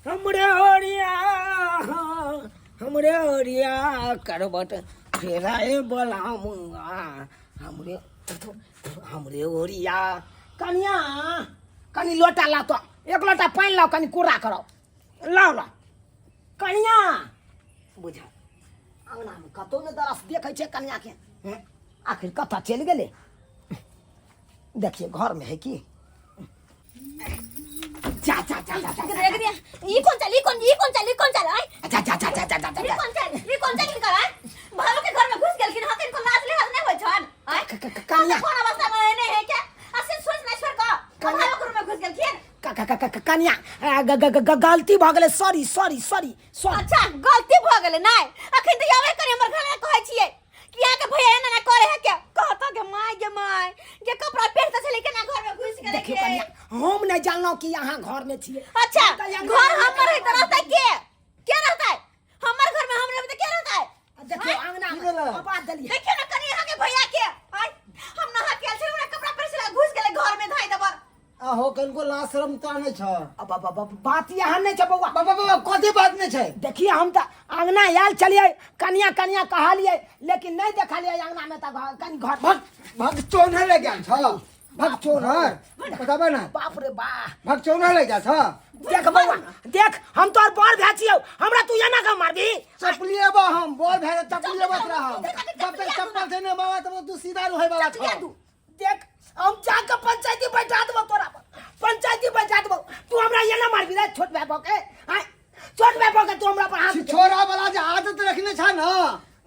हमरे ओरिया, हमरे ओरिया करबट फेराए बलामुआ, हमरे हमरे ओरिया। कनिया, कनि लोटा लाओ तो, एक लोटा पानि लाओ, कनि कूड़ा करो, लाओ लाओ कनिया। बुझा अंगनामे कतौ ने दरस देखै छै कनियाके, हैं? आखिर कतऽ चलि गेलै? देखिए घरमे है की। जा जा जा जा जा। देख दिया, ई कौन चल, ई कौन, ई कौन चल, ई कौन चल, आय? जा जा जा जा जा जा ई जा। कौन चल, ई कौन चल हिनकर, आय? भालो के घर में घुस गेलखिन हँ, तिनको लाज लिहाज नहि होइ छन, आय? कनिया। कोन अवस्था में एने है क्या? आ से सोच नहि छोड़ कऽ कनिया। भालो के रूम में घुस गेलखिन। कनिया, गलती भऽ गेलै, सॉरी सॉरी सॉरी सॉरी। अच्छा, गलती भऽ गेलै? नहि, अखन तऽ आबै करी हमर घर में कहै छियै कि अहाँके भैया एना ना करे है, के कहता के my गे my, जे कपड़ा पहिरते छलै केना घर में घुसि गेलै। देखियौ के कनिया, हम नहि जानलहुँ कि अहाँ घर में छियै। अच्छा। तऽ यहाँ घर हमर है तऽ रहतै के? के रहतै हमर घर में? हम रहबै तऽ के रहतै? देखियौ अंगना की में भेलै? आवाज देलियै। देखियौ ने कनि अहाँके भैया के, आय, हम नहा के आयल छलियै, हमरा कपड़ा पहिर छलै, घुसि गेलै घर में धाइ दबर। आहो, कनको लाज शरम ता नहि छ। अब अब अब बात यहाँ नहि छै बौआ। बाबा बाबा, कथी बात नहि छै? देखिए, हम तऽ अंगना आयल छलियै, कनिया कनिया कहलियै, लेकिन नहि देखलियै अंगना में, तऽ कनि घर भग भग चौनहर ले गेल छ, भग चौनहर, बताबे ना। बाप रे बा। भग चौनहर ले गेल छ। देख बौआ देख, हम तोहर बड़ भाय छियौ, हमरा तू एना के मारबी? चपलिए बा, हम बोल भए चपलिए बत रहा हम। जब तक चप्पल से नहीं बाबा तब तू सीधा रहे वाला छ। देख, हम जाके पंचायती बैठा देबो तोरा पर, पंचायती बैठा देबो। तू हमरा एना मारबी रे छोट भाय भके? आँय, छोट भाय भके तू हमरा पर हाथ? छिछोरा वाला जे आदत रखने छ ना,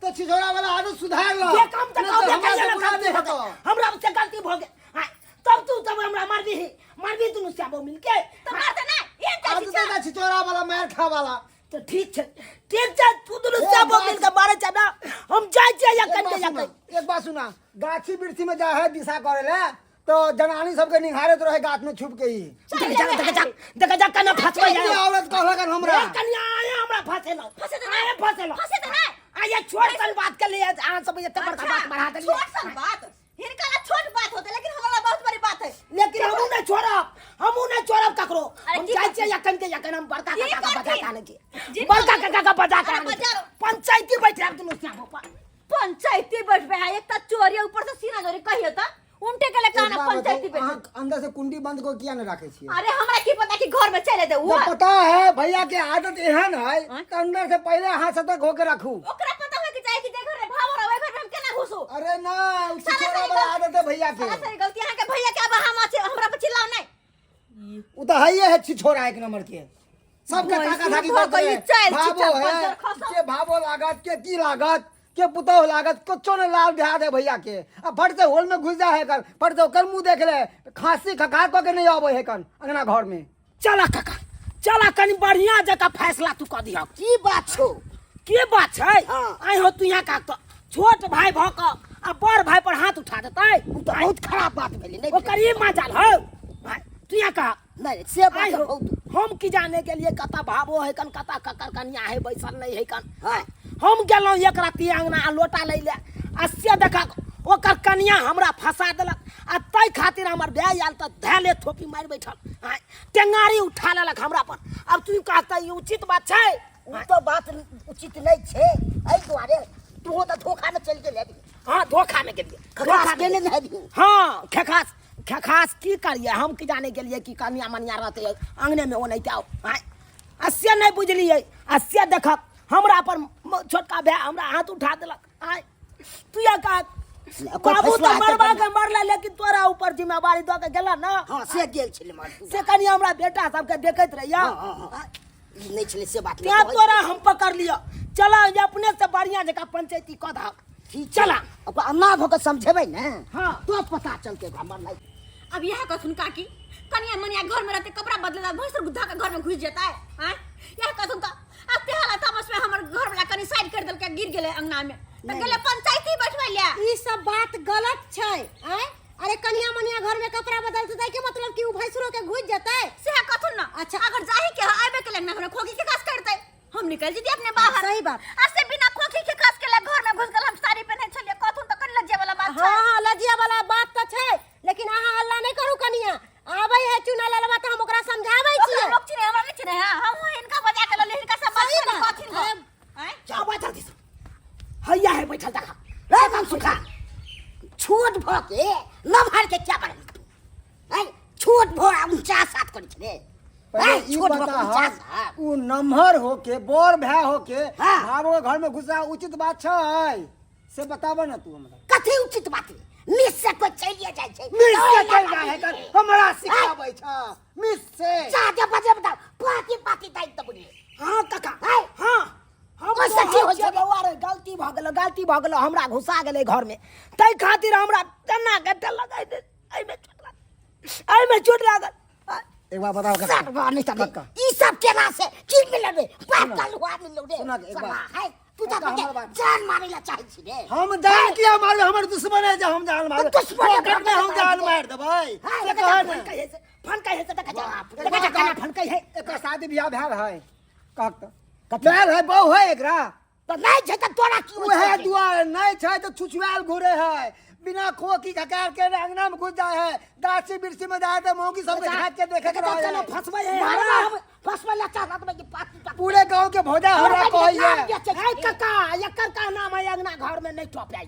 तो छिछोरा वाला आदत सुधार ल। जे काम तऽ नहीं कहबे तो हमरा करियै से ने, बुरा गलती नहीं भऽ गेल। हेतौ। हमरा से गलती भऽ गेल। आँय, तब तू तब हमरा मारबी ही, मारबी दुनू श्यामो मिलके? तऽ मारतै नहि, एहन चाची आदत छै। है छिछोरा वाला, मार खा वाला। तऽ ठीक छै, ठीक छै, तू दुनू ए, श्यामो बात- मिलके मारे छै ना, हम जाइ छियै एक एखन बात के सुना, एखन। एक बात सुना, गाछी वृक्षी में जा है दिशा करे ले तो जनानी सबके निहारत रहे गाछ में छुप के ही। देख जा, देख जा, देख जा, कना फंसबै ये है। औरत कहलक हन हमरा। ए, कनिया आया, हमरा फंसेलौ। फंसे तऽ नहि। आया फंसेलौ। फंसे तऽ नहि। आया, छोट सन बात के लिए अहाँ सब एते बड़का बात बढ़ा देलियै। छोट सन बात हिनका ला छोट बात होते, लेकिन हमरा ला बहुत बड़ी बात है। लेकिन हमहूँ नहि छोड़ब, हमहूँ नहि छोड़ब ककरो। अरे हम की जाइ करथिन? छियै एखन के एखन, हम बड़का की काका के बजा करथिन? के आनै छियै। जिनका बड़का काका के बजा के अरे आनै छियै। बजारो। पंचायती बैठायब दुनू श्यामो पर। पंचायती बैठबे है, एक तो चोरी, ऊपर से सीना जोरी, कहियो त उनटे के ले एक काना बात पंचायती बताउ, बैठे। अहाँ अंदर से कुंडी बंद को किया नहीं रखे छियै? अरे हमरा की पता कि घर में चले दे जब वो। पता है भैया के आदत एहन है आँय? तो अंदर से पहले हाथ सतर्क होके रखू। ओकरा पता होय के चाही कि जे घर में भाव रहे घर में हम केना घुसू। अरे ना, उ सारा छिछोरा सारी वाला गलती- आदत है भैया के। सारा सारी गलती अहाँ के भैया के, अब हम अच्छे हमरा पर चिल्लाओ नहीं। उ तो है ही है छिछोरा एक नंबर के, सबके भैंसी ताका ताकी भऽ करते गई रहे। चैल, भावो छिछा है पंजर खसो। के भावो लागत के की लागत के पुतोह लागत, कुछो ने लाभ ध्यान है भैया के। आ फट से होल में घुस जा है कर, फट से ओकर मुंह देख ले, खांसी खखार कऽ के नहीं आबै है कन अंगना घर में। चला काका चला, कनि बढ़िया जकाँ फैसला तू कऽ दिहक। की बात छौ? के बात छै? हाँ। आइ हो, तू यहाँ का छोट भाई भऽ कऽ आ बड़ भाई पर हाथ उठा देतै? उ तऽ बहुत खराब बात भेलै। नहि ओकर ई मजाल हौ? आइ, तू यहाँ कह। नहि, से बात आइ हो, बहुत। हम की जाने के लिए कता भावो है कन, कता ककर कनिया है बैसल नहीं है कन। हाँ। हम गेलहुँ एक राति अंगना आ लोटा लै ले, आ से देखक ओकर कनिया हमरा फंसा देलक, आ ताहि खातिर हमर भाय आयल तऽ धैले थोपी मारि बैठल। आँय, टेंगारी उठा लेलक हमरा पर। अब तू कहता ई उचित बात छै? उ तऽ बात उचित नहि छै, एहि दुआरे तू तऽ धोखा में चलि गेल हेबी। हाँ, धोखा में गेलियै। खखास धोखा में केने गेलियै। ने हेबी। हाँ, खेखास खेखास की करिए, हम की जाने गेलियै कि कनिया मनिया रहते अंगने में ओनाहिते। आओ आँय, आ से नहि बुझलियै, आ से देखक हमरा पर छोटका भाय हमरा हाथ उठा देलक। आँय, तू या कह। ओकर बाबू फैसला तऽ हेतै मरबा बढ़िआँ। के मरले, लेकिन तोरा ऊपर जिम्मेवारी दऽ के गेला ना। हाँ, से गेल छलै मार। से कनि हमरा बेटा सबके देखैत रहिया। हाँ, हाँ, हाँ। ई नहि छलै से बात नहि तें कहै। तोरा हम पकड़ लिअ, चला जे अपने से बढ़िया जकाँ पंचायती कऽ दहक। ठीक छै। चला। ओकरा अन्ना भऽ कऽ समझेबै ने। हाँ। तो पता चलतै ओकरा मरनाइ। अब यह कथुन काकी, कनिया मनिया घर में रहते कपड़ा बदलेला, भैंस गुद्धा के घर में घुस जेतै? आँय, यह कथुन त अब ते हालत तामस में हमर घर वाला कनी साइड कर देलकै, गिर गेलै अंगना में त गेलै पंचायती बैठबै ले। ई सब बात गलत छै। आँय, अरे कनिया मनिया घर में कपड़ा बदलते जाय के मतलब कि उ भैंसुरो के घुस जतै? से कथुन ना। अच्छा। अगर जाही के है, आबे के लगना हमरा खोखी के काज करतै, हम निकल जैती अपने बाहर। सही बात। आ से बिना खोखी के काज के ले घर में घुस गेल, हम साड़ी पहने छलियै, कथुन त कनी लज्जा वाला बात छै। हाँ हाँ, लज्जिया वाला बात तऽ छै, लेकिन अहाँ हल्ला नहि करू। कनिया आबै है चुना ललवा तऽ हम ओकरा समझाबै ओकरा छियै। लोग चिन्है, हमरा नहि चिन्है है, हम हिनका भऽ के नमहर के क्या बढ़ तू? छोट भऽ 49 करै छै रे। पहिले आँय, ई छोट भऽ बता के 49। उ नमहर होके बड़ भाय होके हाँ। भाबो के घर में घुसा उचित बात छै से बताबऽ ना तू हमरा। कथी उचित बात रे? मिस से कोई चलिए जाइ छै। मिस से चल जाइ है तर हमरा सिखाबै छ मिस से। जा जा बजे बताओ पाती पाती दाइ तब रे। हाँ काका। आँय। हाँ हम ओहिसँ की होइ छै? बौआ रे, गलती भऽ गेलो, गलती भऽ गेलो, हमरा घुसा गेलै घरमे, ताहि खातिर हमरा तेना के लगाइ दे, एहिमे चोट लागल, एहिमे चोट लागल। एक बार बताओ काका। सरवा नहीं तबे। काका। ई सब केना से की मिलल रे? बाप कलुआ मिलल रे। सुना के एक सरवा, बार। है तू तो काका, अपने हमर बात। जान मारे ला चाहे छी रे। हम जान किया मारबै? हमर दुश्मन है जे हम जान मारबै? दुश्मन है, पॉकेट में हम जान मार देबै। हाँ, से एक कह फन ने। कहे से, फन कहे से देखा जा, बाप रे। देखा जा केना फन कहे। एकर शादी बियाह भेल है कहक तऽ भेल है, बहु है एकरा। तऽ नहि छै तऽ तोरा की होइ उहे छै? दुआरे नहि छै तऽ छुछुआल घुरे है, बिना खोकी खकार के अंगना में घुस जाए है, गाछी बिरछी में जाए तो मौगी सबके झाँक के देखे के रहे है। फंसबै है मारबा हमरा। हम फसबै ला चाहत में कि पाती पाती। पूरे गांव के भौजा हमरा हमरा कहैया। नाम बेचै है काका, एकर का नाम है अंगना घर में नहीं टप आई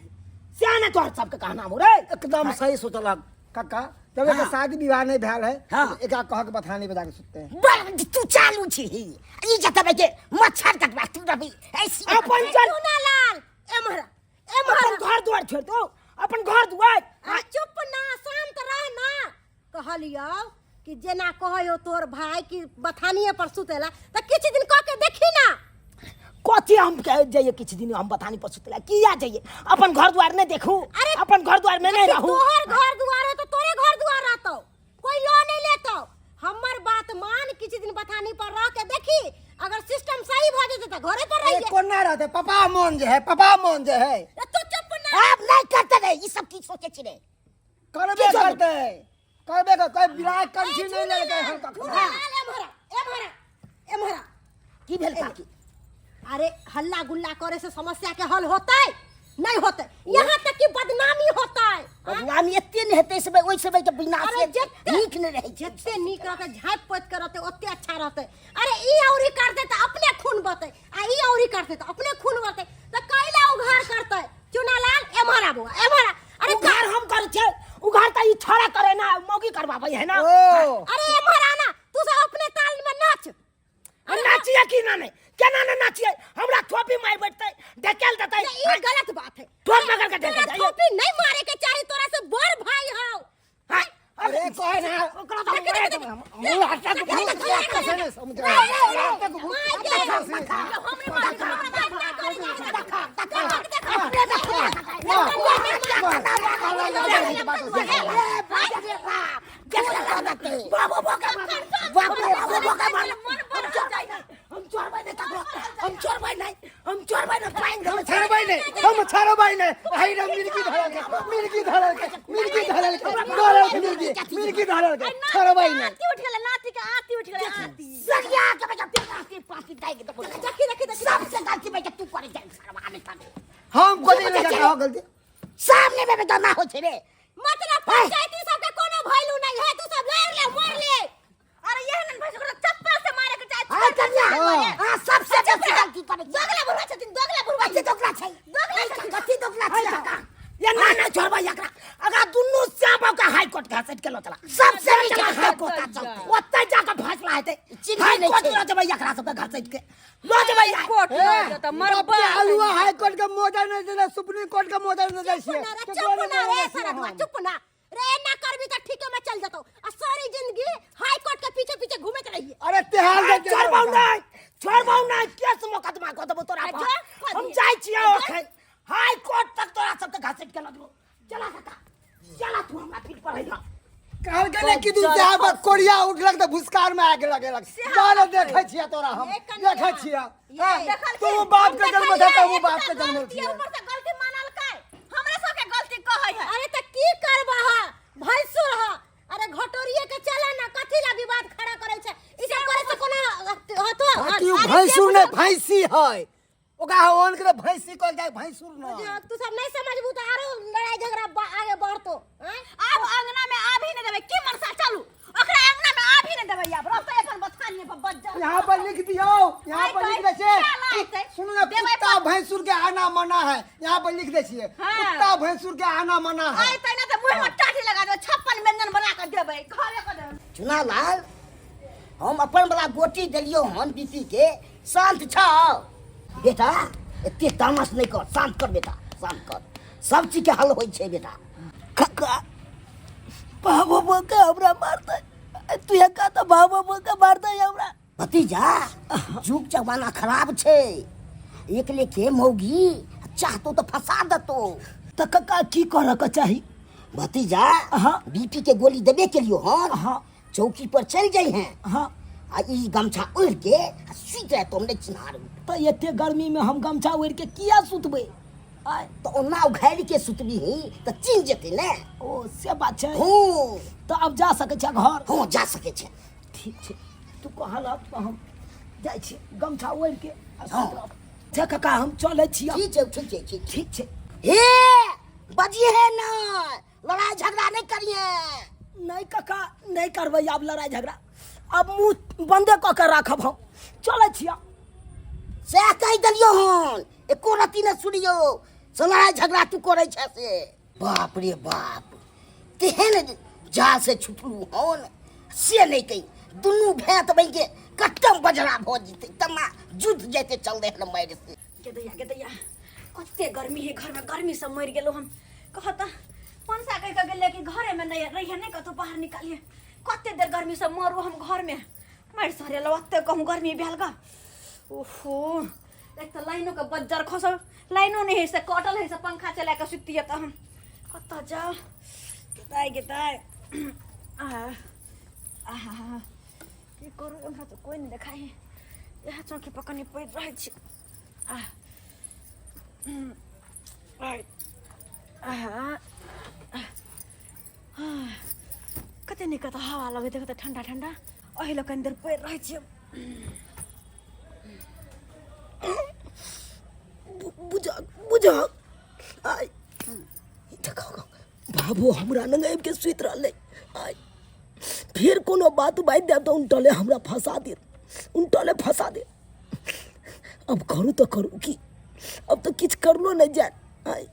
सियाने तोहर सबके कहना हो रे। एकदम सही सोचलक काका, जब एकर शादी विवाह नहीं भेल है हाँ। एकरा कह के बथानी बजा के सुतते हैं। बड़ तू चालू छी ई जतबे के मच्छर कटबा तू रवि ऐसी अपन चल चुना लाल एम्हर एम्हर। अपन घर दुआर छोड़ दो, अपन घर दुआर। अरे चुप ना, शांत रह ना। कहलियौ कि जेना कहयो तोर भाई कि बथानिए पर सुतेला तऽ किछु दिन कऽ के देखी ना। कथी हम कह जाइए किछु दिन हम बथानी पर सुतेला किया जाइए? अपन घर दुआर नहीं देखू? अरे अपन घर दुआर में नहीं देखी, रहू? तोहर घर दुआर हो तो तोरे घर दुआर रहतौ, कोई लो नहीं लेतौ। हमर बात मान, किछु दिन बथानी पर रह के देखी, अगर सिस्टम सही भऽ जेतै तऽ घरे पर ए, रहिए। कोना रहते? पापा मोन जे है, पापा मोन जे है। ए, तू चुप ना। अब नहीं करते रे ई सब की सोचे छी रे? करबे की करबै? करते, करबे कर, कोई बिराय कंठी ए, नहीं लेलकै हन कखनो। झूला लाल, एम्हर एम्हर एम्हर। की भेल काकी? अरे हल्ला गुल्ला करे से समस्या के हल होतै नहीं होतै, यहाँ तक कि बदनामी होतै। बदनामी एते नहि हेतै से ओहि समय के बिना अरे से जते नीक नहि रहै छै। जते नीक रहतै, झाँपि पोति के रहतै ओते अच्छा रहतै। अरे ई औरी करतै तऽ अपने खून बहतै आ ई औरी करतै तऽ अपने खून बहतै, तऽ कैला उघार करतै? चुनालाल एम्हर आबू, एम्हर आ। अरे उघार हम करै छियै? उघार तऽ ई छोड़ा करे ना, मौगी करबाबै है ना। ओ अरे एम्हर आना, तू सब अपने ताल में नाच। अरे नाचिए की ना नहीं, केना ने नाचिए? हमरा थोपी मारि बैठतै, ढकेल देतै। नहीं, ई गलत बात है। ठोप पकड़ के तोरा ढकेल जाइए। थोपी नहीं मारे के चाही, तोरा से बड़ भाई हौ। हाँ, अरे कहे ना ओकरा तऽ मारि देबै हम। मुँह हटा के भूत कैसे नहीं समझ हम छोड़बै नहि ककरो, हम छोड़बै नहि, हम छोड़बै नहि, पानि हम छड़बै नहीं, हम छड़बै नहीं। आई रे मिर्गी धरल के, मिर्गी धरल के, मिर्गी धरल के, धरल के मिर्गी, मिर्गी धरल के, छड़बै नहीं। आरती उठ गेलै नाती के, आरती उठ गेलै आरती। सरिया के बेटा पाती पाती दाइ के दबो। देखी देखी देखी। सबसे गलती बेटा तू करे जान सरवा में तने। हम कोनी नहीं कहो गलती। सामने में बेटा ना हो छै रे। मतलब पंचायती सबके कोनो वैल्यू नहीं है, तू सब लड़ ले मर ले। अरे यह नन भाई ओकरा चप्पल से मारे के चाहे। हां कन्या, हाँ। हां सबसे बेसी गलती करे। दोगला बुढ़वा छथिन, दोगला बुढ़वा। कथी दोगला छै? दोगला छथिन। कथी दोगला छै काका? ये ना ना छोड़बै एकरा, अगर दुनू श्याम के हाई कोर्ट घसीट के लऽ चला। सबसे नीचे चला हाई कोर्ट चलतै। ओतै जाके फैसला हेतै। चिन्है हाई नहि कोर्ट छै। लऽ जेबै एकरा सबके, घसीट के लऽ जेबै। कोर्ट लऽ जेतै मरबा। हलुआ हाई कोर्ट के मोजा नहीं देले, सुप्रीम कोर्ट के मोजा नहीं दे चुप छियै। ना रे, चुप ना रे सरदवा, चुप ना रे। ना करबी त ठीके में चल जतौ आ सारी जिंदगी हाई कोर्ट के पीछे पीछे घूमत रहिए। अरे तेहार दे छोड़बौ नहि, छोड़बौ नहि, केस मोकदमा कऽ देबौ तोरा पर। अच्छा, कऽ हम दिहे। जाइ छियै एखन हाई कोर्ट तक तोरा सबके घसीट के लऽ जेबौ। चला काका, चला, तू हमरा पीठ पर रहिह। कहलकै ने कि दू चार बार कोरिया उठलक तऽ भुसकार में आगि लगेलक। जाने देखै छियै तोरा हम, ये कन्या। देखै छियै। ये। देखलखिन, तू बाप के हम जन्म देखलियै, था, तू एक बाप तऽ के जन्म गलती छियै। ऊपर से गलती मानलकै, हमरा सबके गलती कहै है। अरे त की करबा हा भैंसुर हा? अरे घटोरिए के चला ना, कथी ला विवाद खड़ा करे छै? ई सब करे से कोना होतो? कि उ भैंसुर ने भैंसी है, ओकरा ओन के भैंसी कहल जाय, भैंसुर न। तू सब नहीं समझबू त आरो लड़ाई झगड़ा आगे बढ़तो। हैं? आब अंगना में आब ही नहीं देबै की मनसा। चलू ओकरा अंगना में आबी नहि देबै आब रहतै एखन बथानिए पर बज्जर यहाँ पर लिख दियो, यहाँ पर लिख दे छे। सुनू ना, देबै। कुत्ता भैंसुर के आना मना है, यहाँ पर लिख दे छिए। हाँ। कुत्ता भैंसुर के आना मना है। अयतै ने तऽ मुँह में टाटी लगा देबै, 56 व्यंजन बना कऽ देबै, घरे कऽ देबै। चुनालाल, हम अपन वाला गोटी देलियो हन बीपी के। शांत छौ बेटा, एते तामस नहि कर, शांत कर बेटा, शांत कर, सब चीज के हल होइ छै बेटा। काका, बाबा बोका हमरा मारतै, तू एका तऽ बाबा बोका मारतै हमरा। भतीजा, जुग जमाना खराब छै, एक लेखे मौगी चाहतो तऽ फंसा देतो। तऽ काका की करऽ के चाही? भतीजा, हाँ। बीपी के गोली देबे के लियो हन। हाँ। चौकी पर चल जाइ हैं। हाँ। आ ई गमछा ओढ़ के आ सुति रहतो, हम नहि चिन्हार। तऽ एते गर्मी में हम गमछा ओढ़ि के किया सुतबै? आय तऽ ओना उघारि के सुतबीही तऽ चिन्ह जेतै ने। ओ से बात छै। हूँ। तऽ आब जा सकै छै घर? हँ, जा सकै छै। ठीक छै, तू कहलक तऽ हम जाइ छी गमछा ओढ़ि के आ सुति हाँ। रहब। छै काका, हम चलै छी आब। ठीक छै, ठीक छै, ठीक। ठीक छै। हे, बजिहे ने, लड़ाई झगड़ा नहि करिहे। नहि काका, नहि करबै आब लड़ाई झगड़ा, आब मुँह बंदे कऽ के राखब, हम चलै छी आब। सएह कहि देलियौ हन, एको रत्ती नहि सुनियौ से लड़ाई झगड़ा तू करै छै से। बाप रे बाप, तेहन जाल से छुटलू हन से नहि कही, दुनू भाय तऽ बनि के कट्टम बजरा भऽ जेतै, तमा जुट जेतै, चल हन मारि से। गेदैया गेदैया, कते गर्मी है घर में, गर्मी से मरि गेलो हम। कहता पनसा कहि के गेलै कि घरे में नहीं रहिए, नहीं कतौ बाहर निकालिए। कते देर गर्मी से मरू हम घर में, मारि सरेलो ओते कहूँ गर्मी भेल गा। ओहो, एक तऽ लाइनो के बज्जर खसल, लाइनो नहीं है से कटल है से, पंखा चला के सुतिए तऽ हम कतऽ जाउ। गेदाय गेदाय, आहा आहा, की करू, हमरा तऽ कोइ नहि देखाइ है। इएह चौकी पर कनि पड़ि रहै छी। आह, आहा, कते नीक तऽ हवा लगैत कते ठंडा ठंडा, एहि लए कनि देर पड़ि रहै छियै। बुझक बुझक, आइ देखो बाबू हमरा लग आबि के सुति रहलै। आइ फेर कोनो बात बाजि देब तऽ उनटले हमरा फंसा देत, उनटले फंसा देत। अब करू तऽ करू की, अब तऽ किछु करलो नहि जायत। आइ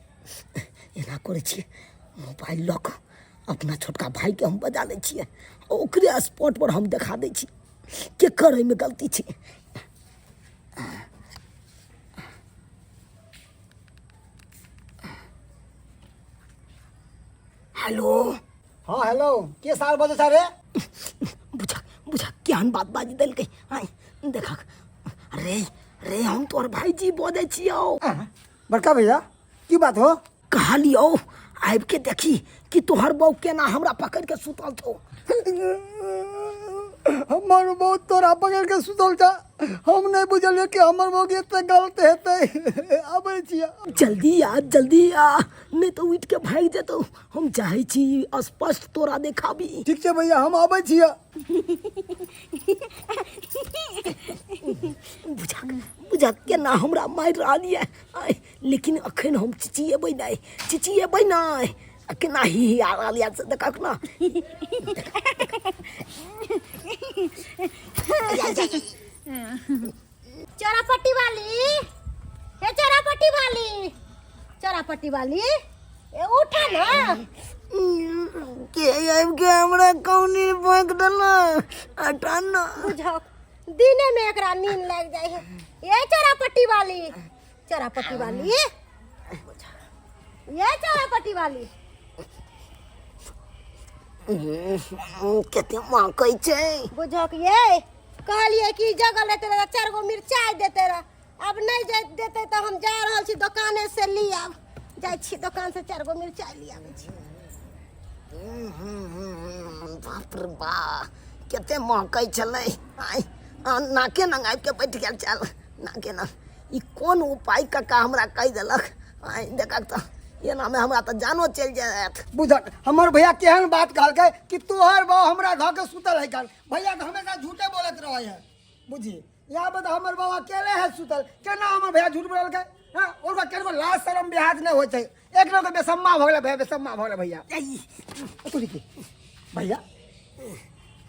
एना करै छियै, मोबाइल लऽ कऽ अपना छोटका भाइके हम बजा लै छियै, ओकरे स्पॉट पर हम देखा दै छी केकर एहिमे गलती छै। हेलो। हाँ हेलो, के साल बजे छै रे? बुझा बुझा, केहन बात बाजि देलकै। आइ देखक रे रे, हम तोहर भाईजी बजै छियौ। बड़का भैया, की बात हो? कहलियौ आबि के देखी कि तोहर बहू केना हमरा पकड़ के सुतल छौ। हमर बहू तोरा पकड़ के सुतल छा? हम नहीं बुझलियै कि हमर बहू एते गलत हेतै। आबै छियै। जल्दी आ, जल्दी आ, नहीं तो उठ के भागि जेतौ। हम चाहै छी स्पष्ट तोरा देखाबी। ठीक छै भैया, हम आबै छियै। बुझक बुझक, केना हमरा मारि रहल यऽ। आइ लेकिन अखन हम चिचिएबै नहि, चिचिएबै नहि। आ केना ही ही आ रहल यऽ से देखक ने। चोरापट्टी वाली, हे चोरापट्टी वाली, चोरापट्टी वाली, ए उठा ना। के आबि के हमरा कौनी फेंक देलक? हटा ना। बुझक दिने में एकरा नींद लाग जाय है। ये चोरापट्टी वाली, चोरापट्टी वाली, ये चोरापट्टी वाली। कते महकै छै। बुझक ये कहलिए कि जगल रहते रह, चार गो मिरचाई देते रह, अब नहीं जाय देते तो हम जा रहल छी दुकाने से ली आब। जाइ छी दोकान से चार गो मिरचाई ली आबै छी। बाप रे बा, कते महकै छलै। आइ आ नाके नंग आबि के बैठ गेल छल, नाके नंग। ई कोन उपाय कक्का हमरा कहि देलक? आइ देखक तऽ एनामे हमरा तऽ जानो चलि जायत। बुझक हमर भैया केहन बात कहलकै कि तोहर बहू हमरा धऽ के सुतल है कल। भैया तऽ हमेशा झूठे बोलत रहै है। बुझी यहाँ पर तऽ हमर बाबा अकेले है सुतल, केना हमर भैया झूठ बोललकै? हाँ, ओकरा केनको लाज शरम बिहाज नहि होइ छै। एक नंबर बेसम्मा भऽ गेलै भैया, बेसम्मा भऽ गेलै भैया। तू देखी भैया,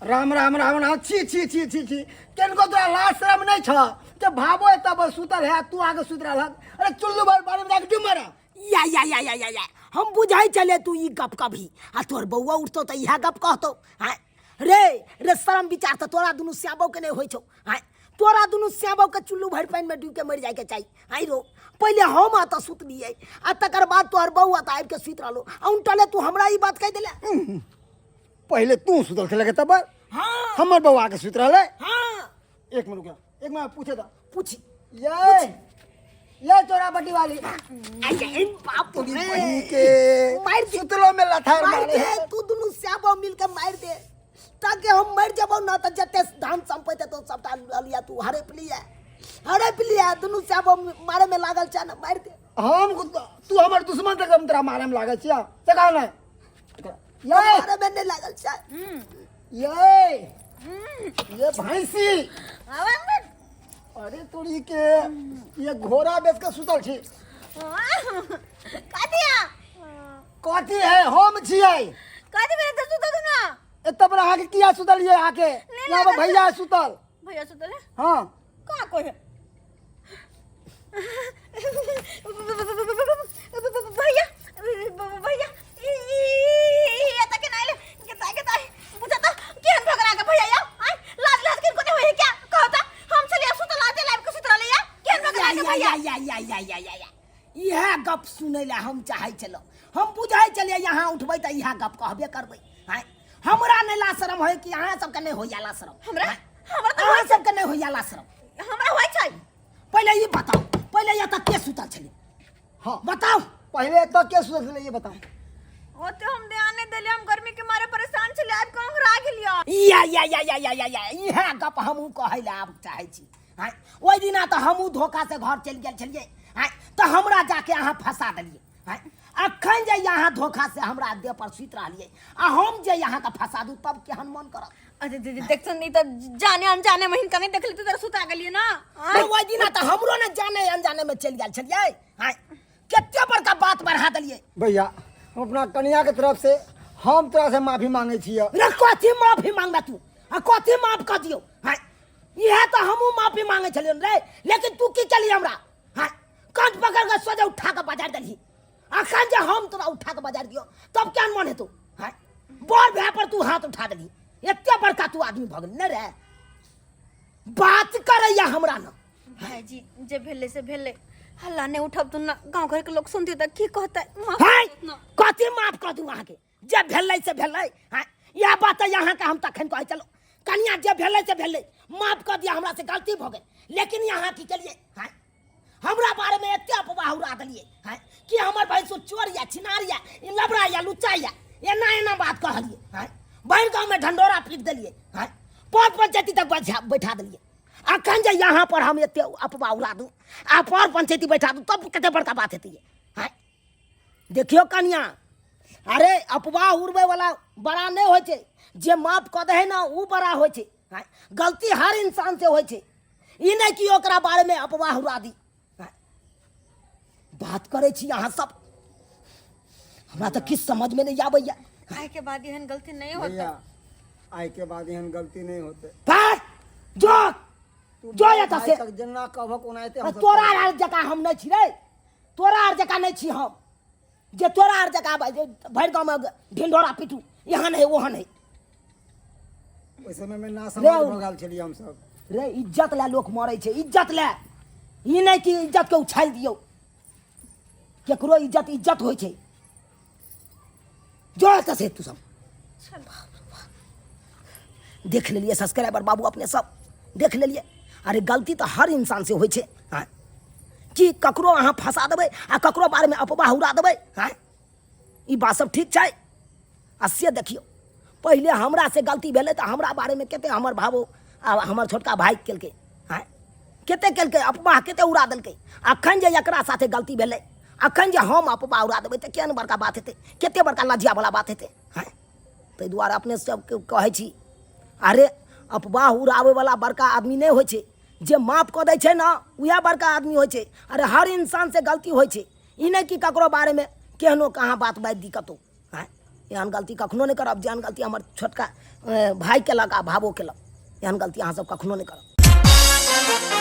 राम राम राम राम, छी छी छी छी छी, केनको तोरा लाज शरम नहीं छ जे भाबो एतऽ पर सुतल है, तू आगे सुत रहल। अरे चुल्लू भर बाड़ी में जाके डूब मरा। या या या या या या, हम बुझाई चले तू ई गप कभी, आ तोर बौआ उठतो तऽ इएह गप कहतो। आँय रे रे, शरम विचार तऽ तोरा दुनू श्याबो के नहीं होइ छौ। आँय तोरा दुनू श्याबो के चुल्लू भरि पानि में डूब के मरि जाय के चाही। आँय रो, पहिले हम एतऽ सुतलियै आ तकर बाद तोहर बौआ तऽ आबि के सुति रहलो, आ उनटले तू हमरा ई बात कहि देले। पहिले तू सुतल छले तब हाँ। हमर बौआ के सुति रहलै। हाँ। एक मिनट रुक, एक मिनट पूछे दा। पूछी। ये ये चोरा बटी वाली। अरे इन बाप तोरी रे। बहिन के मार दे। सुतलो में लथार मार मारे। दे, तू दुनू श्याबो मिल के मार दे ताकि हम मर जबो ना त जते धान संपत्ति तो सबटा ल लिया तू, हड़प लिया, हड़प लिया, दुनू श्याबो मारे में लागल छ ना, मार दे। हम तू हमर दुश्मन तक हम तोरा मारे में लागल छिया, से कहा ना। ये मारे में नहीं लागल छ। ये ये भैंसी। अरे तोरी के ये घोड़ा बेच के सुतल छी। कथी है? कथी है, हम छियै। कथी भेल त सुतल तू ना? एतऽ पर अहाँके किया सुतलियै अहाँके? नहीं यहाँ पर लागल। भैया सुतल। भैया सुतल है? हाँ। कहाँ कोई है? भैया भैया, ई एता के नाइले केता केता बुझा त केहन भगरा के भैया या आय लाज लाज के कोने होय क्या कहता हम चलिया सुतल आते लाइव के सुतल या केहन भगरा के या भैया। या या या या या या, इएह गप सुनै लए हम चाहै छलहुँ। हम बुझै छलियै यहाँ उठबै तऽ इएह गप कहबे करबै। आँय हमरा नहि ला शरम होय कि अहाँ सबके नहि होइया ला शरम? हमरा? आँय? हमरा तऽ अहाँ होइ छै। सबके नहि होइया ला शरम? हमरा होइ छै। पहिले ई बताउ, पहिले एतऽ के सुतल छलै? हाँ। बताउ। पहिले एतऽ के सुतल छलै ये बताउ। ओते हम ध्यान नहीं देलियै, हम गर्मी के मारे परेशान छलियै, आबि कऽ ओंघरा गेलियै। या या या या या या या, इएह गप हमहूँ कहै लए आब चाहै छी। आँय ओहि दिना तऽ हमहूँ धोखा से घर चलि गेल छलियै। आँय तऽ हमरा जाके अहाँ फंसा देलियै। आँय अखन जे अहाँ धोखा से हमरा देह पर सुति रहलियै आ हम जे अहाँके फंसा दू तब केहन मन करत? अरे दीदी देखछन नहीं तऽ जाने अनजाने में हिनका नहीं देखली तऽ सुता गेलियै ना। आँय? ओहि दिना तऽ हमरो ने जाने अनजाने में चलि गेल छलियै। आँय कते बड़का बात बढ़ा देलियै। भैया हम अपना कनिया के तरफ से हम तोरा से माफी मांगे छियै। रे कथी माफी मांगबे तू? आ कथी माफ कऽ दियौ? आँय इएह तऽ हमहूँ माफी मांगे छलियौ रे, लेकिन तू की केलही हमरा? आँय कान पकड़ के सोझे उठा के बाजार देलही। अखन जे हम तोरा उठा के बाजार दियौ तब केहन मन हेतौ? आँय बड़ भाय पर तू हाथ उठा देलही, एते बड़का तू आदमी भऽ गेल ने रे? बात करैया हमरा न। भाईजी जे भेलै से भेलै, हल्ला नहीं उठब तू ना, गांव घर के लोग सुनते त की कहतै? माफ है कर देत ना। कथी माफ कर दू अहाँके? जे भेलै से भेलै। हाँ इएह बात तऽ अहाँके हम तखन कहै छलहुँ, कनिया जे भेलै से भेलै, माफ कऽ दिअ, हमरा से गलती भऽ गेल। लेकिन अहाँ की केलियै? हाँ हमरा बारे में एते अफवाह उड़ा देलियै, हाँ कि हमर भैंसुर चोर या छिनार या ई लबड़ा या लुच्चा या एना एना बात कहलियै। हाँ भरि गाँव में ढंडोरा पीट देलियै। हाँ पर पंचायती तक बैठा देलियै। अखन जे यहाँ पर हम एते अफवाह उड़ा दू आ पर पंचायती बैठा दू तब कते बड़का बात हेतै। हाँ देखियौ कनिया, अरे अफवाह उड़बै वाला बड़ा नहि होइ छै, जे माफ कऽ दै है ना उ बड़ा होइ छै। हाँ गलती हर इंसान से होइ छै, ई नहि कि ओकरा बारे में अफवाह उड़ा दी। हाँ बात करै छी अहाँ सब, हमरा तऽ किछु समझ में नहि आबैया। आइ के बाद एहन गलती नहीं होतै। भैया आइ के बाद एहन गलती नहीं होतै। बस जो तू जो एतऽ से। भाई तक जेना कहबक ओनाहिते हम सब तोरा करब। आर जकाँ हम नहि छी रे, तोरा आर जकाँ नहि छी हम, जे तोरा आर जकाँ भरि गाँवमे ढिंढोरा पीटू, यहाँ नहि वहाँ नहि। ओहि समय में ना रे समझ भऽ गेल छलियै हम सब। रे इज्जत लए लोक मरै छै, इज्जत लए, ई नहि कि इज्जत के उछालि दियौ। केकरो इज्जत इज्जत होइ छै। जो एतऽ से तू सब देख लेलियै सब्सक्राइबर बाबू, अपने सब देख लेलियै। अरे गलती तऽ हर इंसान से होइ छै। हाँ कि ककरो अहाँ फंसा देबै आ ककरो बारेमे अफवाह उड़ा देबै? हाँ ई बात सब ठीक छै? आ से देखियौ पहिले हमरा से गलती भेलै तऽ हमरा बारेमे कते हमर भावो आ हमर छोटका भाई केलकै। हाँ कते केलकै अफवाह, कते उड़ा देलकै। अखन जे एकरा साथे गलती भेलै, अखन जे हम अफवाह उड़ा देबै तऽ केहन बड़का बात हेतै, कते बड़का लज्जावला बात हेतै। हाँ ताहि दुआरे अपने सबके कहै छी, अरे अफवाह उड़ाबैवला बड़का आदमी नहि होइ छै, जे माफ कऽ दै छै ने उएह बड़का आदमी होइ छै। अरे हर इंसान से गलती होइ छै, ई नहि कि ककरो बारेमे केहनो कहाँ बात बाजि दी कतहु। आँय एहन गलती कखनो नहि करब जेहन गलती हमर छोटका भाय केलक आ भावो केलक। एहन गलती अहाँ सब कखनो नहि करब।